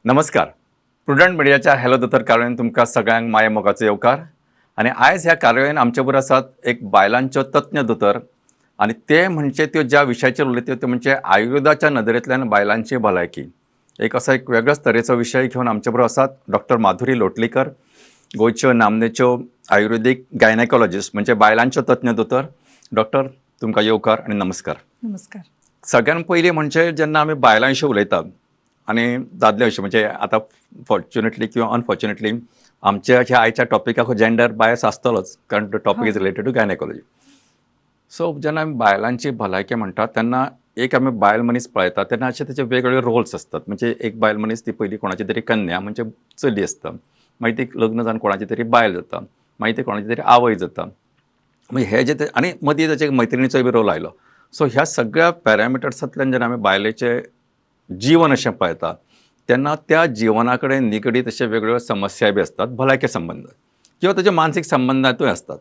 नमस्कार. प्रुडंट मिडियाच्या हॅलो दोतोर कार्यावळीन तुमकां सगळ्यांक माया मोगाचो येवकार. आनी आयज ह्या कार्यावळीन आमचे बरोबर आसात एक बायलांच्यो तज्ञ दोतोर आनी ते म्हणजे त्यो ज्या विशयाचेर उलयत्यो त्यो म्हणजे आयुर्वेदाच्या नदरेंतल्यान बायलांची भलायकी. एक असो एक वेगळोच तरेचो विशय घेवन आमचे बरोबर आसात डॉक्टर माधुरी लोटलीकर, गोंयच्यो नामनेच्यो आयुर्वेदीक गायनेकॉलॉजिस्ट, म्हणजे बायलांच्यो तज्ञ दोतोर. डॉक्टर, तुमकां येवकार आनी नमस्कार. नमस्कार. सगळ्यात पयलीं म्हणजे जेन्ना आमी बायलां विशीं उलयतात आनी दादल्या विशीं, म्हणजे आतां फॉर्च्युनेटली किंवा अनफॉर्च्युनेटली आमच्या ह्या आयच्या टॉपिकाक जेंडर बायस आसतलोच, कारण तो topic is related to gynecology. So जेन्ना आमी बायलांची भलायकी म्हणटात तेन्ना एक आमी बायल मनीस पळयतात तेन्ना अशे तेचे वेगवेगळे रोल्स आसतात. म्हणजे एक बायल मनीस ती पयली कोणाची तरी कन्या म्हणजे चली आसता, मागीर ती लग्न जावन कोणाची तरी बायल जाता, मागीर ती कोणाची तरी आवय जाता. म्हणजे हे जे ते आनी मदीं ताचे मैत्रिणीचोय बी रोल आयलो. सो ह्या सगळ्या पॅरामिटर्सांतल्यान जेन्ना आमी बायलेचें जीवन अशें पळयता तेन्ना त्या जिवना कडेन निगडीत अशे वेगवेगळ्यो समस्या बी आसतात भलायके संबंद किंवा ताच्या मानसीक संबंदांतूय आसतात.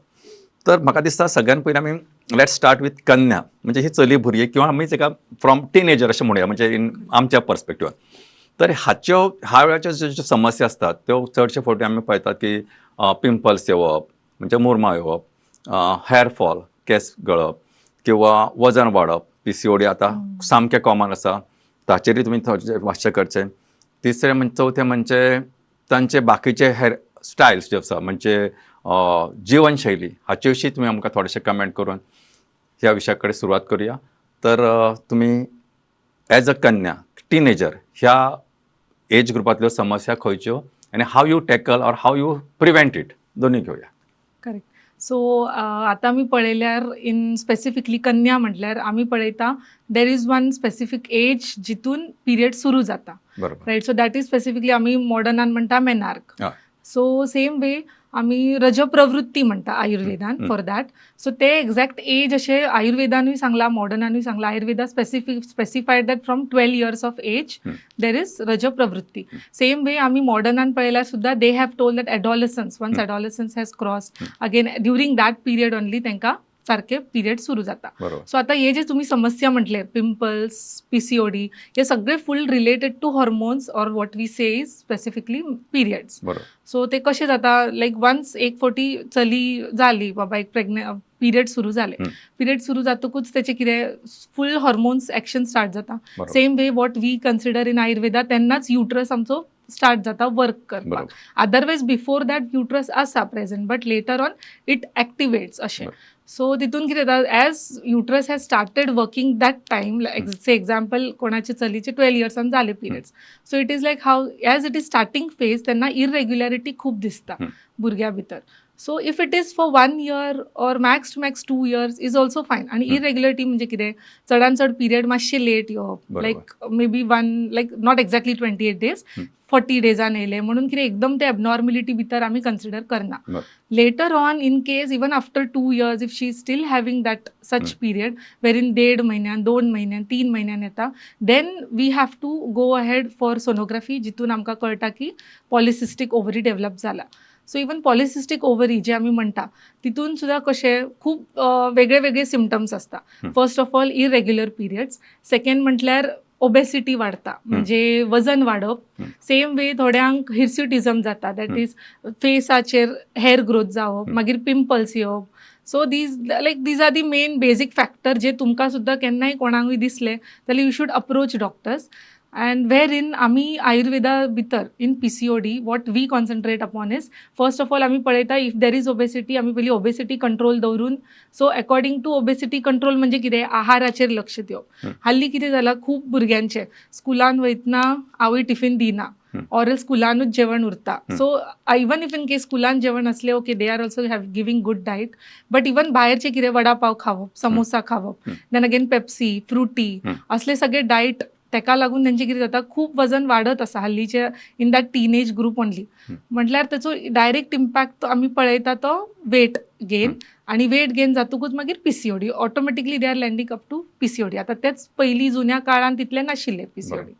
तर म्हाका दिसता सगळ्यात पयलीं आमी let's start with कन्या, म्हणजे ही चली भुरगीं किंवा आमी ताका फ्रॉम टिनेजर अशें म्हणुया, म्हणजे इन आमच्या पर्सपेक्टिवान. तर हाच्यो ह्या वेळाच्यो ज्यो समस्या आसतात त्यो चडशे फावटी आमी पळयतात की पिंपल्स येवप, म्हणजे मुरमां येवप, हेअर फॉल, केंस गळप किंवा वजन वाडप, पीसीओडी आतां सामकें कॉमन आसा, ताचेरूय तुमी थोडे मातशें करचें. तिसरें म्हणजे, चवथें म्हणजे तांचे बाकीचे हेर स्टायल्स ज्यो आसा, म्हणजे जिवनशैली, हाचे विशीं तुमी आमकां थोडेशें कमेंट करून ह्या विशया कडेन सुरवात करुया. तर तुमी एज अ कन्या, टिनेजर, ह्या एज ग्रुपांतल्यो समस्या खंयच्यो आनी how you tackle or how you prevent it, दोनूय घेवया. करेक्ट. सो आतां आमी पळयल्यार इन स्पेसिफिकली कन्या म्हटल्यार आमी पळयता there is one specific age जितून पिरियड सुरू जाता. Right, so that is specifically आमी मॉडर्नान म्हणटा मेनार्क. सो सेम वे आमी रजप्रवृत्ती म्हणटा आयुर्वेदान फॉर that. सो ते एक्झॅक्ट एज अशें आयुर्वेदानूय सांगला, मॉडर्नानूय सांगला. Ayurveda specified that from 12 years of age there is रजप्रवृत्ती. Same way आमी मॉडर्नान पळयल्यार सुद्दां they have told that adolescence, once adolescence has cross, again during that period only तांकां सारके पिरियड सुरू जाता. सो आता हे जे तुम्ही समस्या म्हटले, पिंपल्स, पीसीओडी, हे सगळे full related to hormones or what we say is specifically periods. So ते कशें जाता, लायक वन्स एक फावटी चली जाली, बाबा एक पिरियड सुरू जाले, पिरियड सुरू जातकूच तेचे कितें फूल हॉर्मोन्स एक्शन स्टार्ट जाता. Same way what we consider in Ayurveda, तेन्नाच युट्रस आमचो स्टार्ट जाता वर्क करपाक. अदरवायज बिफोर that uterus आसा present, but later on it activates अशें. सो तितून कितें जाता, as uterus has started working that time, say example कोणाचे चलीचे 12 इयर्सान जाले periods, so it is like how as it is starting phase तेन्ना इरेग्युलरिटी खूब दिसता भुरग्या भितर. So if it is for one year or max to max 2 years is also fine. आनी इरेग्युलरिटी म्हणजे कितें, चडान चड पिरियड मातशे लेट येवप, like maybe one, like not exactly 28 days, 40 डेजान येयले म्हणून कितें एकदम ते एबनॉर्मलिटी भितर आमी कन्सिडर करना. Later on, in case even after 2 years if she is still having that such period wherein देड म्हयन्यान, 2 म्हयन्यान, 3 म्हयन्यान येता, then we have to go ahead for sonography, जितून आमकां कळटा की पॉलिसिस्टीक ओवरी डेव्हलप जाला. सो इवन पॉलिसिस्टीक ओवरी जे आमी म्हणटा तितून सुद्दां कशें खूब वेगळे वेगळे सिमटम्स आसता. First of all irregular periods, second म्हटल्यार ओबेसिटी वाडता, म्हणजे वजन वाडप. सेम वे थोड्यांक हिर्स्युटिझम जाता, that is फेसाचेर हेअर ग्रोथ जावप, मागीर पिंपल्स येवप. So these, like, these are the main basic factor जे तुमकां सुद्दां केन्नाय कोणाकूय दिसले जाल्यार you should approach doctors. And wherein आमी आयुर्वेदा भितर in PCOD what we concentrate upon is, first of all आमी पळयता if there is obesity, आमी पयलीं ओबेसिटी कंट्रोल दवरून, so according to obesity control म्हणजे कितें, आहाराचेर लक्ष दिवप. हाल्ली कितें जालां, खूब भुरग्यांचें स्कुलान वयतना आवय टिफीन दिना ऑर स्कुलानूच जेवण उरता. So even if in case स्कुलान जेवण असलें, okay, they are also have giving good diet, but even भायरचें कितें वडा पाव खावप, समोसा खावप, then again Pepsi, Frooti, असले सगळे डायट, तेका लागून तेंचें कितें जाता, खूब वजन वाडत आसा हालींचे in that teenage group only. म्हटल्यार तेचो डायरेक्ट इम्पॅक्ट आमी पळयता तो वेट गेन, आनी वेट गेन जातकूच मागीर PCOD, automatically they are landing up to PCOD. आतां तेच पयलीं जुन्या काळान तितलें नाशिल्लें पीसीओडी.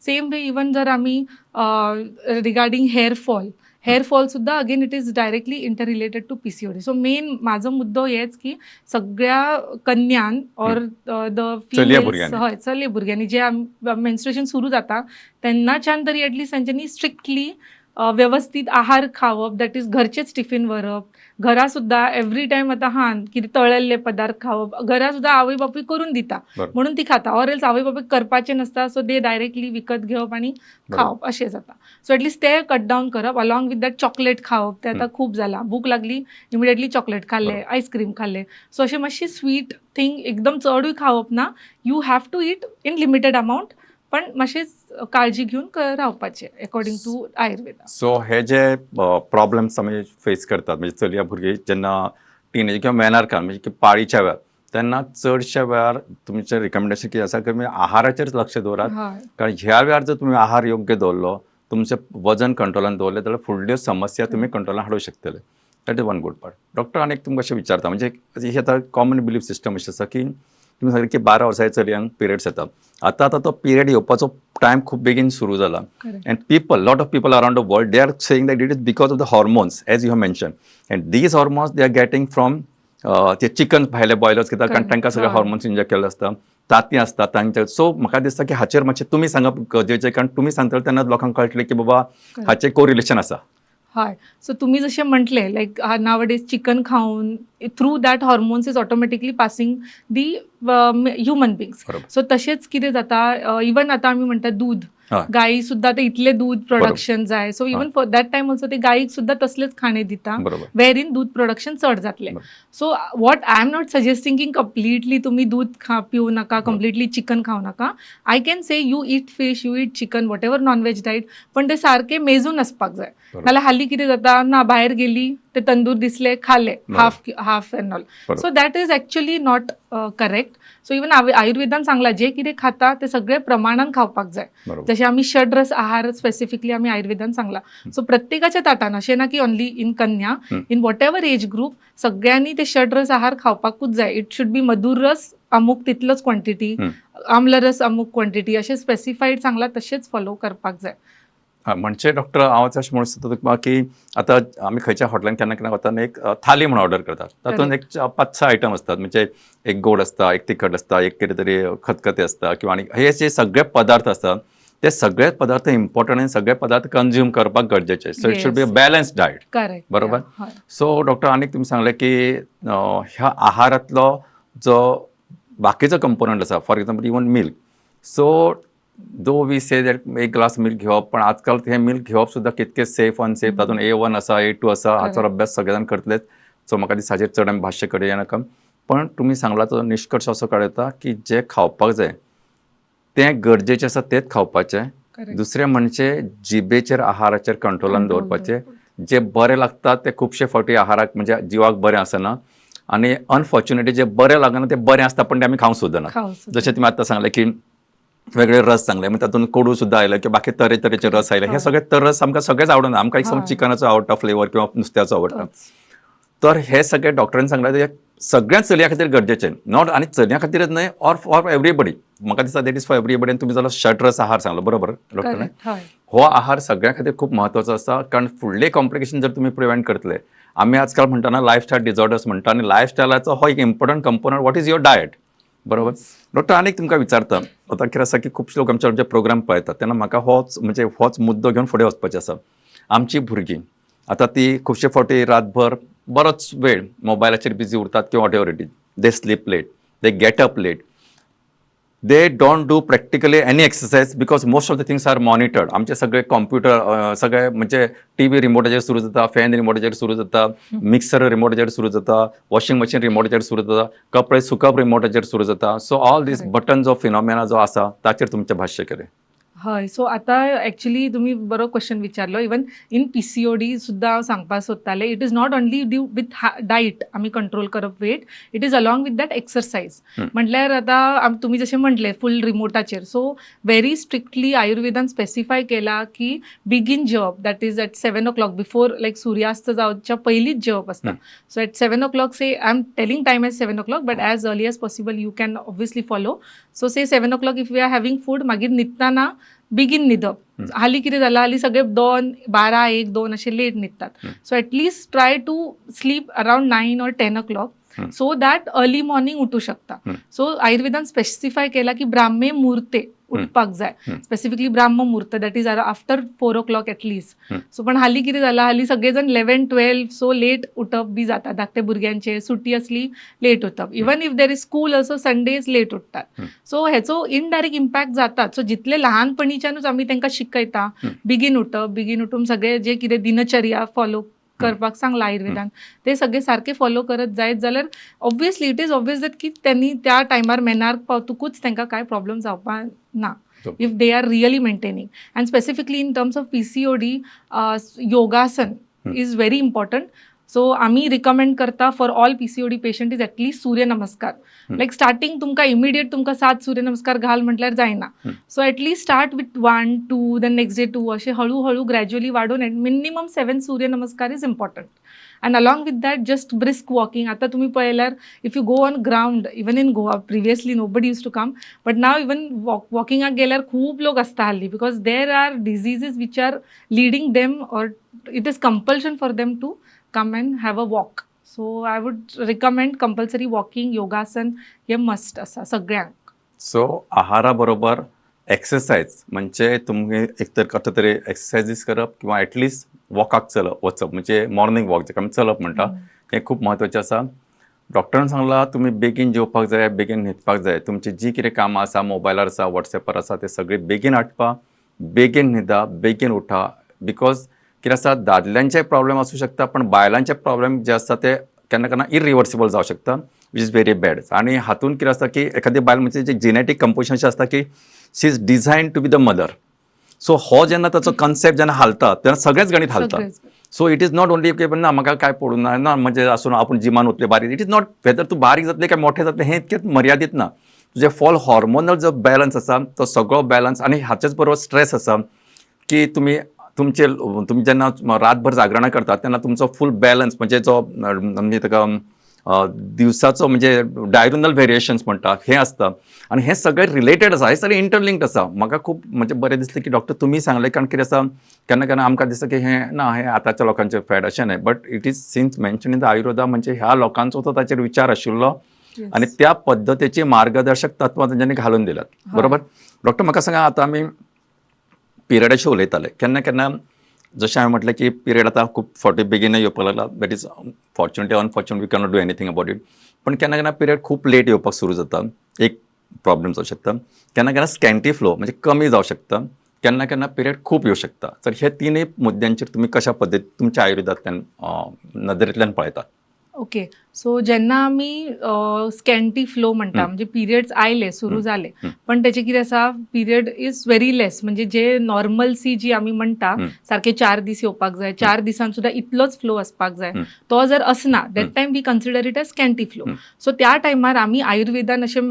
सेम वे इवन जर आमी regarding hair fall hair fall सुद्दां again it is directly interrelated to PCOD. So main म्हाजो मुद्दो हेच की सगळ्या कन्यान ऑर the चलया भुरग्यांनी. हय, चलये भुरग्यांनी जे मेन्स्ट्रुएशन सुरू जाता तेन्नाच्यान तरी एटलिस्ट तांच्यांनी स्ट्रिक्टली वेवस्थीत आहार खावप, that is घरचेच टिफीन व्हरप. घरा सुद्दां एवरी टायम आतां हां कितें तळल्ले पदार्थ खावप, घरा सुद्दां आवय बापूय करून दिता म्हणून ती खाता, ऑर एल्स आवय बापूय करपाचें नासता, सो they directly विकत घेवप आनी खावप अशें जाता. सो एटलिस्ट ते कट डावन करप, अलॉंग विथ that chocolate खावप ते आतां खूब जालां. भूक लागली इमिडिएटली चॉकलेट खाल्ले, आयस्क्रीम खाल्ले. सो अशें मातशी स्वीट थिंग एकदम चडूय खावप ना, you have to eat in limited amount, पण मातशें काळजी घेवन रावपाचें अकॉर्डिंग टू आयुर्वेदा. सो हे जे प्रॉब्लेम्स आमी फेस करतात, म्हणजे चलया भुरगीं जेन्ना टिनेज किंवा मेनार्कान, म्हणजे की पाळीच्या वेळार, तेन्ना चडश्या वेळार तुमचें रिकमेंडेशन कितें आसा की तुमी आहाराचेरच लक्ष दवरात, कारण ह्या वेळार जर तुमी आहार योग्य दवरलो, तुमचें वजन कंट्रोलान दवरलें जाल्यार फुडल्यो समस्या तुमी कंट्रोलान हाडूंक शकतले. That is one good part. Doctor, आनी एक तुमकां अशें विचारता, म्हणजे ही आतां कॉमन बिलीफ सिस्टम अशी आसा की तुमी सांगलें की 12 वर्सां चलयांक पिरियड्स येता. आतां आतां तो पिरियड येवपाचो टायम खूब बेगीन सुरू जाला and people, lot of people around the world, they are saying that it is because of the hormones, as you have mention, and these hormones they are getting from ते chicken भायले boilers घेता, कारण तांकां सगळे hormones inject केल्ले आसता, तांतीं आसता तांचे. सो म्हाका दिसता की हाचेर मातशें तुमी सांगप गरजेचें, कारण तुमी सांगतले तेन्ना लोकांक कळटलें की बाबा हाचें कोरिलेशन आसा. हय, सो तुमी जशें म्हटलें, लायक नाव डेज चिकन खावन through that hormones is automatically passing the human beings. So तशेंच कितें जाता, इवन आतां आमी म्हणटा दूद, गायी सुद्दां ते इतले दूद प्रोडक्शन जाय, so even for that time also ते गायीक सुद्दां तसलेच खाणे दिता, वेर इन दूद प्रोडक्शन चड जातलें. So what I am not suggesting की कंप्लिटली तुमी दूद खा पिवू नाका, कंप्लिटली चिकन खावं नाका. I can say you eat fish, you eat chicken, whatever non veg diet, पण ते सारके मेजून आसपाक जाय. नाल्यार हालीं कितें जाता ना, भायर गेली ते तंदूर दिसले खाले, half half and all. So that is actually not correct. So even आयुर्वेदान सांगला जे कितें खाता ते सगळे प्रमाणान खावपाक जाय. जशें आमी षड्रस आहार स्पेसिफिकली आमी आयुर्वेदान सांगला, सो प्रत्येकाच्या ताटान, अशें ना की only in Kanya, in what ever age group सगळ्यांनी ते षड्रस आहार खावपाकूच जाय. It should be मधुर रस अमुक तितलोच क्वॉन्टिटी, आम्लरस अमुक क्वॉन्टिटी, अशें स्पेसिफाईड सांगला तशेंच फॉलो करपाक जाय. म्हणजे डॉक्टर, हांव अशें म्हणूंक सोदता तुका की आतां आमी खंयच्या हॉटेलान केन्ना केन्ना वता, एक थाली म्हणून ऑर्डर करतात, तातूंत एक 5-6 आयटम आसतात, म्हणजे एक गोड आसता, एक तिखट आसता, एक कितें तरी खतखतें आसता किंवा आनी हे जे सगळे पदार्थ आसतात ते सगळे पदार्थ इम्पॉर्टंट आनी सगळे पदार्थ कंज्यूम करपाक गरजेचे. So it should be a balance diet. बरोबर. सो डॉक्टर, आनीक तुमी सांगलें की ह्या आहारांतलो जो बाकीचो कंपोनंट आसा, for example even milk, so though we say that एक ग्लास मिल्क घेवप, पण आजकाल हे मिल्क घेवप सुद्दां कितके सेफ अनसेफ, तातूंत A1 आसा, A2 आसा, हाचो अभ्यास सगळे जाण करतलेच. सो म्हाका दिसता हाचेर चड आमी भाश्य करूया नाका. पण तुमी सांगला तो निश्कर्श असो काडता की जे खावपाक जाय तें गरजेचें आसा तेच खावपाचें. दुसरें म्हणजे जिबेचेर आहाराचेर कंट्रोलान दवरपाचें. जे बरें लागता ते खुबशे फावटी आहाराक म्हणजे जिवाक बरें आसना, आनी अनफॉर्च्युनेटली जे बरें लागना ते बरें आसता पण ते आमी खावंक सोदना. जशें तुमी आतां सांगलें की वेगळे रस सांगले, मागीर तातूंत कोडू सुद्दां आयले किंवा बाकी तरेतरेचे रस आयले. हे सगळे तर रस आमकां सगळेच आवडना. आमकां एक समज चिकनाचो आवडटा फ्लेवर किंवा नुस्त्याचो आवडटा. तर हे सगळे डॉक्टरांनी सांगला ते सगळ्याच चलयां खातीर गरजेचें, not आनी चलयां खातीरच न्हय, ऑर फॉर एवरीबडी. म्हाका दिसता that is for everybody. आनी तुमी जाल्यार षड्रस आहार सांगलो, बरोबर डॉक्टर? हो आहार सगळ्यां खातीर खूब म्हत्वाचो आसा, कारण फुडले कॉम्प्लिकेशन जर तुमी प्रिवेंट करतले. आमी आजकाल म्हणटाना लायफस्टायल डिजॉर्डर्स म्हणटा, आनी लायफस्टायलाचो हो एक important component, what is your diet, बरोबर डॉक्टर? आनीक तुमकां विचारता, आतां कितें आसा की खुबशे लोक आमचे आमचे प्रोग्राम पळयतात तेन्ना म्हाका होच म्हणजे होच मुद्दो घेवन फुडें वचपाचें आसा. आमची भुरगीं आतां ती खुबशे फावटी रातभर बरोच वेळ मोबायलाचेर बिजी उरतात किंवा whatever it is, they sleep late, they get up late, they don't do practically any exercise because most of the things are monitored. आमचे सगळे कॉम्प्युटर सगळे म्हणजे टी व्ही रिमोटाचेर सुरू जाता, फॅन रिमोटाचेर सुरू जाता, मिक्सर रिमोटाचेर सुरू जाता, वॉशिंग मशीन रिमोटाचेर सुरू जाता, कपडे सुकप रिमोटाचेर सुरू जाता. सो ऑल these button जो फिनॉमेना जो आसा ताचेर तुमचें भाश्य कितें? हय, सो आतां एक्चुली तुमी बरो क्वेश्चन विचारलो. इवन इन PCOD सुद्दां हांव सांगपाक सोदतालें, it is not only due with diet आमी कंट्रोल करप weight, it is along with that exercise. म्हटल्यार आतां तुमी जशें म्हटलें फूल रिमोटाचेर, सो व्हेरी स्ट्रिक्टली आयुर्वेदान स्पेसिफाय केला की बेगीन जेवप, that is at 7 o'clock before, like सुर्यास्त जावच्या पयलींच जेवप आसता. So at 7 o'clock, say I am telling time as 7 o'clock, but as early as possible you can obviously follow. So say 7 o'clock if we are having food, मागीर न्हिदतना बेगीन न्हिदप. हालीं कितें जालां, हालीं सगळे 2, 12, 1, 2 अशे लेट न्हिदतात. So at least try to sleep around 9 or 10 o'clock so that early morning उठू शकता. सो आयुर्वेदान स्पेसिफाय केला की ब्राह्मे मुहूर्ते उठपाक जाय, स्पेसिफिकली ब्राह्म मुहूर्त, that is after 4 o'clock at least. So पण हालीं कितें जालां, हालीं सगळे जण 11, 12, सो लेट उठप बी जाता. धाकटे भुरग्यांचे सुटी असली लेट उठप, even if there is school also, Sundays late उठतात. सो हेचो इनडायरेक्ट इम्पॅक्ट जाता. सो जितले लहानपणीच्यानूच आमी तांकां शिकयता बेगीन उठप, बेगीन उठून सगळे जे कितें दिनचर्या फॉलो करपाक सांगला आयुर्वेदान, ते सगळे सारके फॉलो करत जायत जाल्यार obviously it is obvious that की त्यांनी त्या टायमार मेनार पावतकूच तांकां कांय प्रॉब्लम जावपा ना if they are really maintaining. And specifically in terms of PCOD, yogasana is very important. So आम्ही रिकमेंड करता for all PCOD patient is at least Surya Namaskar. Like starting तुमकां इमिडिएट तुमकां सात सूर्य नमस्कार घाल म्हटल्यार जायना. So at least start with one, two, then next day two, अशे हळूहळू ग्रॅज्युअली वाडोवन minimum seven Surya Namaskar is important. And along with that, just brisk walking. आता तुम्ही पळयल्यार if you go on ground, even in Goa, previously nobody used to come, but now even वॉकिंगाक गेल्यार खूब लोक आसता हल्ली, because there are diseases which are leading them or it is compulsion for them to come and have a walk. So I would recommend compulsory walking, yogasana hey must आसा सगळ्यांक. So आहारा बरोबर exercise, म्हणजे तुमी एक तर कसो तरी एक्सरसायजीस करप किंवा एटलिस्ट वॉकाक चलप वचप, म्हणजे मॉर्निंग वॉक जाका आमी चलप म्हणटा, हें खूब म्हत्वाचें आसा. डॉक्टरान सांगलां तुमी बेगीन जेवपाक जाय, बेगीन न्हिदपाक जाय. तुमची जी कितें कामां आसा, मोबायलार आसा, वॉट्सॅपार आसा, ते सगळें बेगीन आटपा, बेगीन न्हिदा, बेगीन उठा. Because कितें आसा, दादल्यांचे प्रॉब्लेम आसूं शकता पण बायलांचे प्रॉब्लेम जे आसता ते केन्ना केन्ना इरिवर्सिबल जावं शकता, which is very bad. आनी हातून कितें आसता की एखादी बायल म्हणजे जे जेनेटीक कंपोजिशन अशें आसता की she is design to be the mother. So हो जेन्ना ताचो कन्सेप्ट जेन्ना हालता तेन्ना सगळेंच गणीत हालता. सगळेच. So it is not only की ना म्हाका काय पडूं ना, ना म्हणजे आसून आपूण जिमान वतले बारीक. It is not whether तूं बारीक जातलें काय मोठें जातलें, हें इतकें मर्यादीत ना. तुजें फॉल हॉर्मोनल जो बॅलन्स आसा तो सगळो बॅलन्स आनी हाचेच बरोबर स्ट्रेस आसा की तुमी तुमचे तुमी जेन्ना रातभर जागरणां करतात तेन्ना तुमचो फूल बॅलन्स, म्हणजे जो म्हणजे ताका दिवसाचो म्हणजे डायर्नल व्हेरिएशन्स म्हणटा, हें आसता आनी हें सगळें रिलेटेड आसा, हें सगळें इंटरलिंक्ड आसा. म्हाका खूब म्हणजे बरें दिसलें की डॉक्टर तुमी सांगलें, कारण कितें आसा, केन्ना केन्ना आमकां दिसता की हें ना, हें आतांच्या लोकांचें फॅड, अशें न्हय, but it is since mention in the Ayurveda, म्हणजे ह्या लोकांचो तो ताचेर विचार आशिल्लो आनी त्या पद्दतीची मार्गदर्शक तत्वां तेंच्यांनी घालून दिल्यात. बरोबर. डॉक्टर, म्हाका सांगा, आतां आमी पिरियडाचे उलयताले. केन्ना केन्ना जशें हांवें म्हटलें की पिरियड आतां खूब फावटी बेगीन येवपाक लागला, that is fortunately, unfortunate, we cannot do anything about it. पण केन्ना केन्ना पिरियड खूब लेट येवपाक सुरू जाता, एक प्रॉब्लेम जावं शकता. केन्ना केन्ना स्कॅन्टी फ्लो म्हणजे कमी जावं शकता. केन्ना केन्ना पिरियड खूब येवं शकता. तर हे तिनूय मुद्द्यांचेर तुमी कशा पद्दती तुमच्या आयुर्वेदांतल्यान नदरेंतल्यान पळयतात? ओके, सो जेन्ना आमी स्कॅन्टी फ्लो म्हणटा, म्हणजे पिरियड्स आयले, सुरू जाले, पण त्याचे कितें आसा, पिरियड is very less, म्हणजे जे नॉर्मलसी जी आमी म्हणटा, सारखे 4 दीस येवपाक जाय, 4 दिसान सुद्दां इतलोच फ्लो आसपाक जाय, तो जर आसना, that time we consider it as scanty flow. So त्या टायमार आमी आयुर्वेदान अशें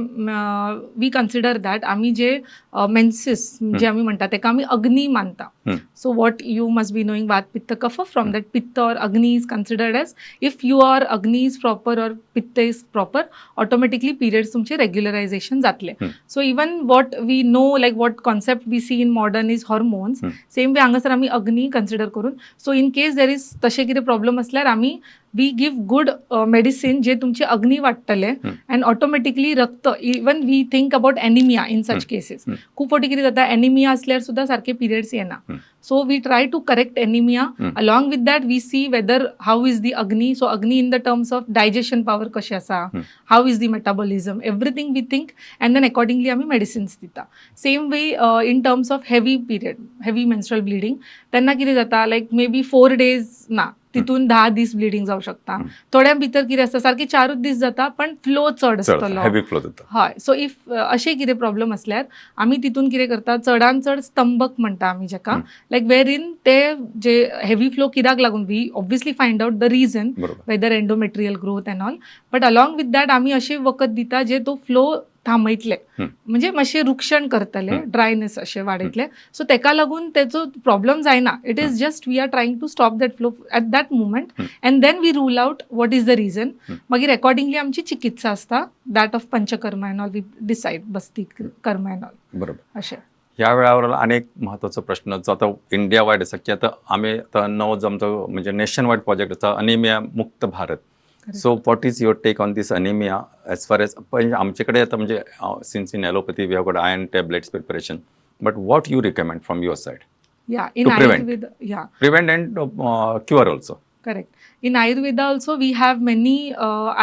we consider that आमी जे मेन्सिस जे आमी म्हणटा तेका आमी अग्नी मानता. So what you must be knowing, वात, पित्त, कफ, फ्रॉम that पित्त or Agni is considered as, if your Agni is proper or पित्त is proper, automatically periods तुमचे रेग्युलरायझेशन जातले. So even what we know, like what concept we see in modern is hormones, same way हांगासर आमी अग्नी consider करून, so in case there is तशें कितें problem आसल्यार आमी we give good medicine जे तुमची अग्नी वाडटले अँड ऑटोमॅटिकली रक्त, even we think about anemia in such cases. खूब फावटी कितें जाता, एनिमिया असल्यार सुद्दां सारके पिरियड्स येना. So we try to correct anemia. Along with that, we see whether how is the Agni. So Agni in the terms of digestion power कशें आसा, how is the metabolism, everything we think and then accordingly आमी medicines दिता. Same way in terms of heavy period, heavy menstrual bleeding, तेन्ना कितें जाता, लायक may be 4 days ना, तितून 10 दीस ब्लिडींग जावं शकता. थोड्यां भितर कितें आसता, सारके 4ूच दीस जाता पण फ्लो चड चड आसतलो. हेवी फ्लो जाता. हय, सो if अशें कितें प्रॉब्लम आसल्यार आमी तितून कितें करता, चडान चड स्तंभक म्हणटा आमी जेका, लायक वेर इन ते जे हेवी फ्लो कित्याक लागून, we obviously find out the reason, whether endometrial growth and all, but along with that आमी अशें वखद दिता जे तो फ्लो थांबयतले, म्हणजे मातशें रुक्षण करतले, ड्रायनेस अशें वाडयतले. सो तेका लागून तेचो प्रॉब्लम जायना. It is just we are trying to stop that flow at that moment and then we rule out what is the reason. मागीर एकॉर्डिंगली आमची चिकित्सा आसता, that of panchakarma and all, we decide Basti karma and all. अशें. ह्या वेळावर आनी एक म्हत्वाचो प्रश्न जो आतां इंडिया वायड आसा की आतां आमी आतां नवो जो आमचो म्हणजे नेशन वायड प्रोजेक्ट आसा, अनिमिया मुक्त Bharat. So what is your take on this anemia as far as आमचे कडेन आतां म्हणजे since in allopathy we have got iron tablets preparation, but what you recommend from your side? Yeah, in To prevent. Ayurveda, yeah. Prevent and cure also. Correct. In Ayurveda also we have many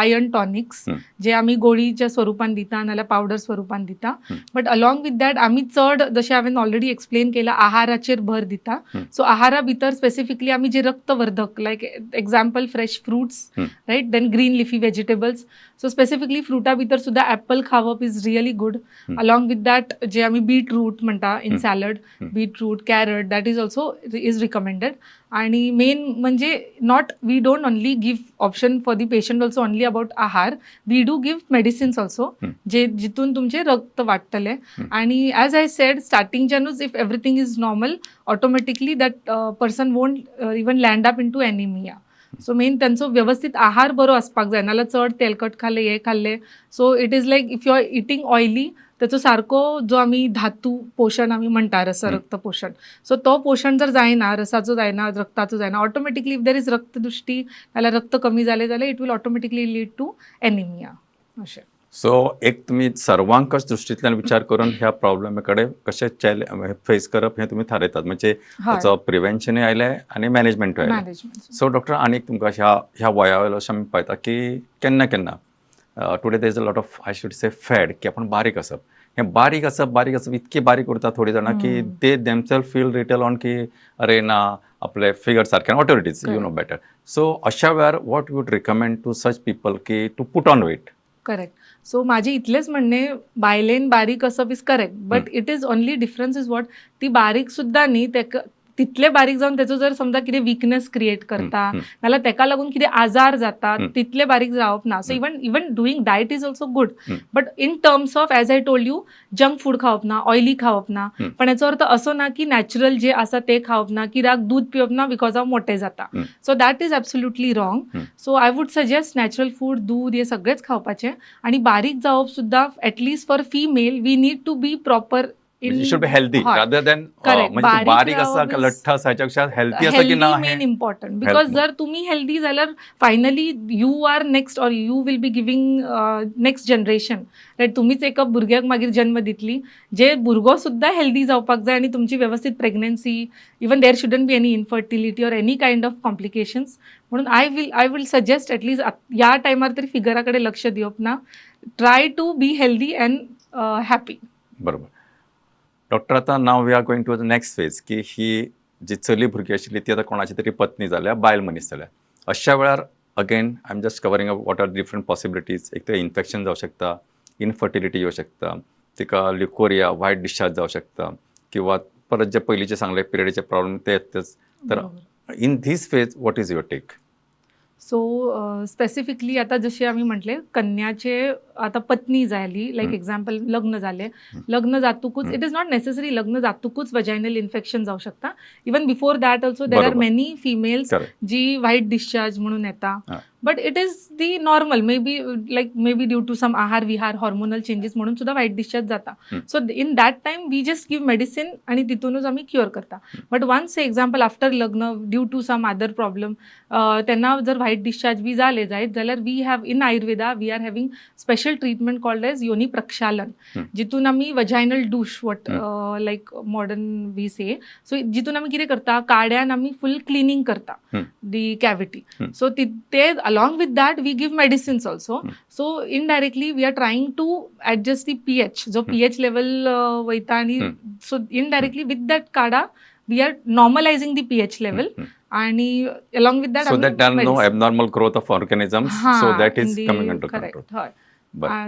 iron tonics जे आमी गोळीच्या स्वरुपान दिता नाल्यार powder स्वरुपान दिता. But along with that आमी चड, जशें हांवें already explain केलां, आहाराचेर भर दिता. सो आहारा भितर स्पेसिफिकली आमी जे रक्तवर्धक, like example fresh fruits, right, then green leafy vegetables. So specifically फ्रुटा भितर सुद्दां ॲपल खावप is really good. Along with that जे आमी बीट रूट म्हणटा in salad, beetroot, carrot, that is also is recommended. आणि main म्हणजे not we don't only give option for the patient also only about आहार, we do give medicines also जे जितून तुमचे रक्त वाडटलें. आणि as I said, स्टार्टिंगच्यानूच if everything is normal, automatically that person won't even land up into anemia. So main त्यांचो व्यवस्थित आहार बरो आसपाक जाय, नाल्यार चड तेलकट खाल्लें, हें खाल्लें, so it is like if you are eating oily, त्याचो सारको जो आमी धातू पोशण आमी म्हणटा, रस रक्त पोशण, सो तो पोशण जर जायना, रसाचो जायना, रक्ताचो जायना, ऑटोमॅटिकली if there is रक्तदुश्टी नाल्यार रक्त कमी जालें जाल्यार it will automatically lead to anemia अशें. सो एक तुमी सर्वांकश दृश्टींतल्यान विचार करून ह्या प्रॉब्लेमा कडेन कशें चॅले फेस करप हें तुमी थारयतात, म्हणजे ताचो प्रिवेन्शनूय आयलें आनी मॅनेजमेंटूय आयलें. मॅनेजमेंट. सो डॉक्टर, आनीक तुमकां ह्या वया वयलो अशें आमी पळयता की केन्ना केन्ना today there is a lot of, I should say, fad की आपण बारीक आसप. हें बारीक आसप, बारीक आसप, इतकी बारीक उरता थोडी जाणां की ते themself feel little on की अरे ना, आपले फिगर सारकें, whatever it is, you know better. So अशा वेळार what would recommend to such people की to put on weight? Correct. So माझे इतलेच म्हणणे, बायलेन बारीक आसप is correct, but it is only difference is what ती बारीक सुद्दां न्ही, तेका तितले बारीक जावन तेचो जर समजा कितें विकनेस क्रिएट करता नाल्यार तेका लागून कितें आजार जाता, तितले बारीक जावप ना. So even doing diet is also good, but in terms of, as I told you, junk food खावप ना, ऑयली खावप ना. पण याचो अर्थ असो ना की नॅचरल जे आसा ते खावप ना, कित्याक दूद पिवप ना because हांव मोठे जाता. So that is absolutely wrong. So I would suggest natural food, दूद हे सगळेच खावपाचें आणि बारीक जावप सुद्दां, at least for female we need to be proper in should be healthy rather than म्हणजे तू बारीक बारीक आसा रावप का is- लठ्ठ आसा ह्याच्या हेल्थी आसा की ना. मेन इम्पॉर्टंट, because जर तुम्ही हेल्दी जाल्यार finally you are next or you will be giving next generation, right? तुम्हीच एका भुरग्याक मागीर जन्म दितली, जे भुरगो सुद्दां हेल्दी जावपाक जाय आणि तुमची व्यवस्थित pregnancy, even there shouldn't be any infertility or any kind of complications. म्हणून I will suggest at least ह्या टायमार तरी फिगरा कडेन लक्ष दिवप ना, try to be healthy and happy. बरोबर. डॉक्टर, आतां now we are going to the next phase की ही जी चली भुरगीं आशिल्ली ती आतां कोणाची तरी पत्नी जाल्या, बायल मनीस जाल्या. अशा वेळार again I am just covering up what are different possibilities. एक तर इन्फेक्शन जावं शकता, इनफर्टिलिटी येवं शकता, तिका ल्युकोरिया, व्हायट डिस्चार्ज जावं शकता किंवा परत जे पयलींचे सांगले पिरियडाचे प्रॉब्लेम ते येतच. तर in this phase what is your take? So specifically आता जसे आम्ही म्हटले, कन्याचे आता पत्नी जाली, लायक एक्झाम्पल लग्न जालें, लग्न जातकूच, it is not necessary लग्न जातकूच वजायनल इन्फेक्शन जावं शकता. Even before that also there are many females ji white discharge म्हणून येता, but it is the normal, maybe like maybe due to some आहार विहार, हॉर्मोनल चेंजेस म्हणून सुद्धा व्हाईट डिस्चार्ज जाता. So in that time we just give medicine आणि तितूनच आमी cure करता. But once example after लग्न due to some other problem त्यांना जर व्हाईट डिस्चार्ज बी जाले जायत जाल्यार we have in Ayurveda we are having special treatment called as योनी प्रक्षालन, जितून आमी vaginal douche, what like modern we say. So जितून आमी कितें करता, काड्यान आमी फूल क्लिनींग करता दी कॅविटी. सो ते along with that we give medicines also. So indirectly we are trying to adjust the pH, जो पीएच लेवल वयता आणि सो इनडायरेक्टली विथ that काढा we are normalizing the pH level आणि along with that So that there are no abnormal growth of organisms, so that is coming under control. हय,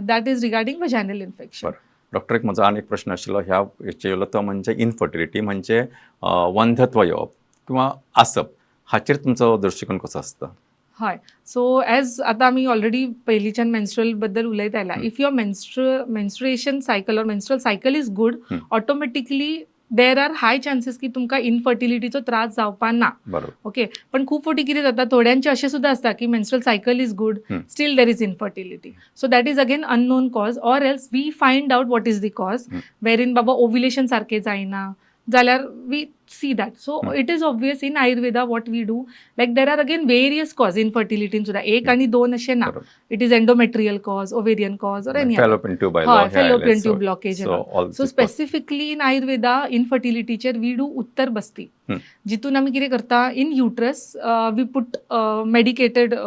that is regarding vaginal infection. Doctor, एक म्हजो आनी एक प्रश्न आशिल्लो ह्या हेचेर येयलो तो म्हणजे इनफर्टिलिटी, म्हणजे वंधत्व येवप किंवा आसप, हाचेर तुमचो दृश्टिकोन कसो आसता? हय, सो एज आतां आमी ऑलरेडी पयलींच्यान मेन्स्ट्रुअल बद्दल उलयत आयला, if your menstruation cycle or menstrual cycle is good, automatically There are high chances की तुमकां इनफर्टिलिटीचो त्रास जावपा ना. ओके, पण खूप फावटी कितें जाता, थोड्यांचे अशें सुद्दां आसता की menstrual cycle is good, still there is infertility. So that is again unknown cause, or else we find out what is the cause, wherein Baba ovulation सारकें जायना जाल्यार we see that. So it is obvious in Ayurveda what we do, like there are again various cause इनफर्टिलिटीन सुद्दां एक आनी दोन अशें ना. It is endometrial cause, ovarian cause or any fallopian tube. हय, fallopian tube blockage. So specifically in Ayurveda इनफर्टिलिटीचेर we do Uttar Basti, जितून आमी कितें करता, in uterus we put medicated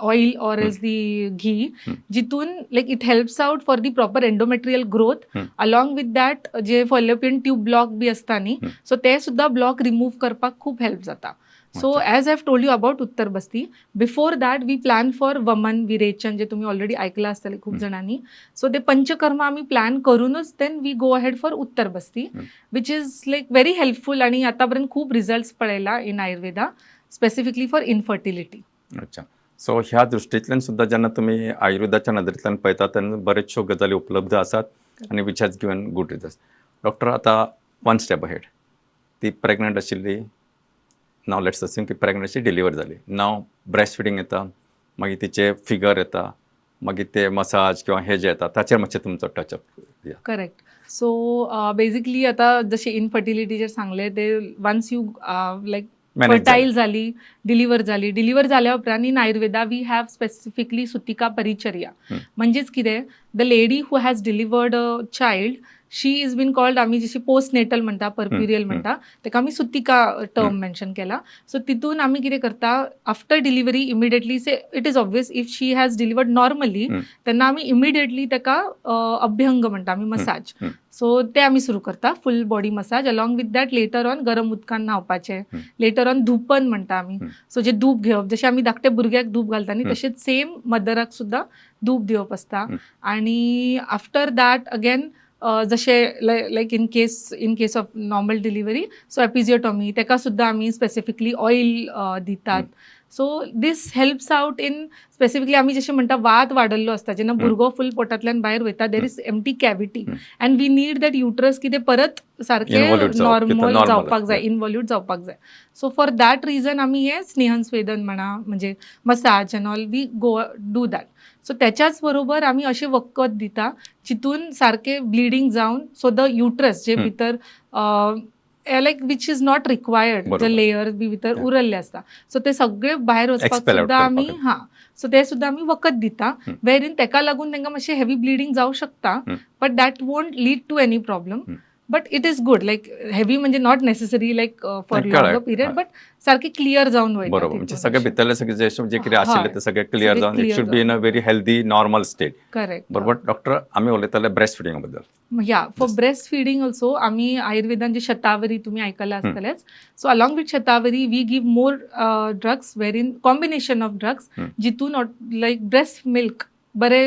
oil or else the ghee, जितून like it helps out for the proper endometrial growth. Along with that J fallopian tube block B आसता न्ही, so ते सुद्दां block remove करपाक खूब हेल्प जाता. So as have told you about Uttar Basti, before that we plan for Vaman, Virechan, जे तुम्ही already ऐकलं असतले खूप जणांनी. सो ते पंचकर्म आम्ही प्लॅन करूनच then we go ahead for Uttar Basti, which is like very helpful आणि आतापर्यंत खूप रिझल्ट्स पळयला in Ayurveda specifically for infertility. अच्छा, सो ह्या दृश्टींतल्यान सुद्दां जेन्ना तुमी आयुर्वेदाच्या नदरेंतल्यान पळयता तेन्ना बऱ्योचश्यो गजाली उपलब्ध आसात आनी which has given good result. Doctor, आतां वन स्टेप अहेड, ती प्रेग्नंट आशिल्ली, नाव let's assume की प्रेग्नन्सी डिलिवर जाली, नाव ब्रेस्ट फिडींग येता, मागीर तिचे फिगर येता, मागीर ते मसाज किंवा हे जे येता ताचेर मातशें तुमचो टचअप दिया. करेक्ट. सो बेसिकली आता जसे इनफर्टिलिटीचेर सांगले ते once you like manage. Fertile झाली, डिलिव्हर झाली, डिलिव्हर झाल्या उपरांत in Ayurveda we have specifically Sutika Paricharya. म्हणजेच कितें, the lady who has delivered a child, she is been called, आमी जशी पोस्ट नेटल म्हणटा, परप्युरियल म्हणटा, ताका आमी सुतिका टर्म मेन्शन केला. सो तितून आमी कितें करता, after delivery immediately, say it is obvious if she has delivered normally, तेन्ना आमी इमिडिएटली ताका अभ्यंग म्हणटा आमी, मसाज. सो ते आमी सुरू करता, full body massage. Along with that later on गरम उदकान न्हावपाचें, लेटर ऑन धुपन म्हणटा आमी. सो जे धूप घेवप, जशें आमी धाकट्या भुरग्याक धूप घालता न्ही, तशेंच सेम मदराक सुद्दां धूप दिवप आसता. आणि आफ्टर that again जशें like in case of normal delivery, so episiotomy, ताका सुद्दां आमी स्पेसिफिकली ऑयल दितात. So this helps out in specifically आमी जशें म्हणटा वात वाडल्लो आसता जेन्ना भुरगो फूल पोटांतल्यान भायर वयता, there is empty cavity and we need that uterus कितें परत सारकें Involute जावप, कितें नॉर्मल normal जावपाक जाय, yeah. इनवॉल्यूट जावपाक जाय. सो फॉर that reason आमी हे स्नेहन स्वेदन म्हणा, म्हणजे massage and all, we go do that. So त्याच्याच बरोबर आमी अशें वखद दिता जितून सारकें ब्लिडींग जावन, सो the uterus जे भितर like which is not required, जे लेयर बी भितर उरल्ले आसता, सो ते सगळे भायर वचपाक Expel out सुद्दां आमी करपाक. हां, सो ते सुद्दां आमी वखद दिता, वेर इन तेका लागून तांकां मातशें हेवी ब्लिडींग जावं शकता, but that won't lead to any problem. But it is good, like heavy म्हणजे not necessary like for नाही, लॉंगर correct. Period, but सारखे क्लियर जावन वयता बरोबर, म्हणजे तितून सगळे अशें. भितरले सगळे जे जे कितें आशिल्ले ते सगळे क्लियर सगळे जावन it clear should be in a very healthy normal state. बरोबर. डॉक्टर, आमी उलयताले ब्रेस्ट फिडिंगा बद्दल. या, फॉर ब्रेस्ट फिडिंग ऑल्सो आमी आयुर्वेदान जे शतावरी तुम्ही ऐकलं आसतलेच. So along with Shatavari we give more drugs, wherein combination of drugs, जितून लायक ब्रेस्ट मिल्क बरे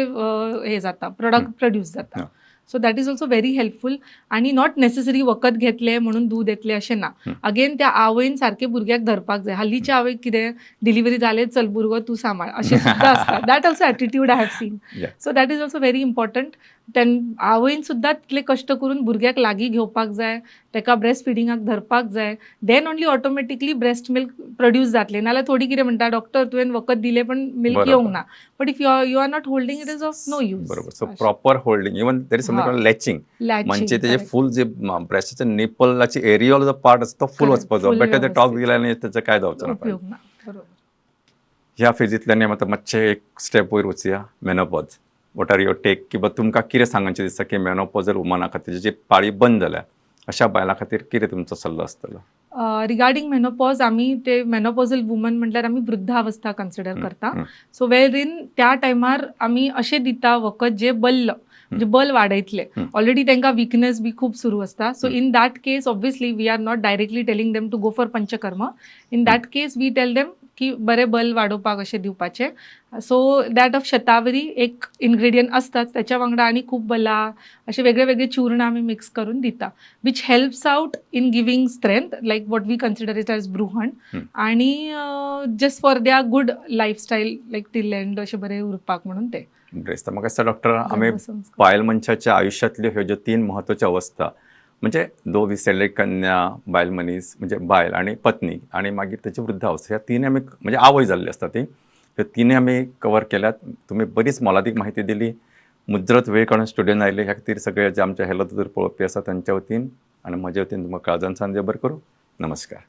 हे जाता, प्रोडक्ट प्रोड्यूस जाता. So that is also very helpful आणि not necessary वखद घेतले म्हणून दूद येतलें अशें ना. अगेन त्या आवयन सारकें भुरग्याक धरपाक जाय. हालींच्या आवयक कितें, डिलिव्हरी जाले, चल भुरगो तूं सांबाळ, अशें सुद्दां आसता. That also attitude I have seen. So that is also very important. आवयन सुद्दां तितले कश्ट करून भुरग्याक लागीं घेवपाक जाय, ताका ब्रेस्ट फिडिंगाक धरपाक जाय, then only automatically breast milk produce जातलें. नाल्यार थोडी कितें म्हणटा, डॉक्टर तुवें वखद दिलें पण मिल्क येवंक ना. But if you are not holding, it is of no use. बरोबर. So proper holding, even there is something latching, म्हणजे त्याचे फुल जे ब्रेस्टाचे निपलाची एरियल जो पार्ट असतो तो फुल वचपाचो. फुल बेटर ते टॉक व्यवस्थित. दिले आनी त्याचं काय जावचो ना. उपयोग ना, बरोबर. ह्या फेजींतल्यान आतां मातशें एक स्टेप वयर वचया. Menopause, what are your take? किंवा तुमकां कितें सांगचें दिसता की मेनोपॉजल वुमना खातीर, जी पाळी बंद जाल्या अशा बायलां खातीर कितें तुमचो सल्लो आसतलो? रिगार्डिंग मेनोपॉज, आमी ते मेनोपॉजल वुमन म्हटल्यार आमी वृद्धावस्था कन्सिडर करता. सो वेर इन त्या टायमार आमी अशें दिता वखद जे बल्ल, म्हणजे बल वाडयतले. ऑलरेडी तांकां विकनेस बी खूब सुरू आसता. So in that case obviously we are not directly telling them to go for Panchakarma. In that case we tell them की बरें बल वाडोवपाक अशें दिवपाचें. सो that of शतावरी एक इन्ग्रेडियंट आसताच, त्याच्या वांगडा आनी खूब बला अशे वेगळे वेगळे चूर्ण आमी मिक्स करून दिता, which helps out in giving strength, like what we consider it as bruhan, आणि just for their good lifestyle, like till end अशें बरें उरपाक म्हणून ते बरें दिसता म्हाका. दिसता डॉक्टर, आमी गर्भसंस्कार. बायल मनशाच्या आयुश्यांतल्यो ह्यो ज्यो तीन म्हत्वाच्यो अवस्था, म्हणजे दो we select कन्या, बायल मनीस, म्हणजे बायल आनी पत्नी आनी मागीर ताची वृद्धावस्था, ह्या तिनूय आमी, म्हणजे आवय जाल्ली आसता ती, ह्यो तिनूय आमी कवर केल्यात. तुमी बरीच मोलादीक म्हायती दिली. मुजरत वेळ काडून स्टुडियोन आयले, ह्या खातीर सगळे जे आमचे हॅलो दोतोर पळोवपी आसा तांच्या वतीन आनी म्हज्या वतीन तुमकां काळजान देव बरें करूं. नमस्कार.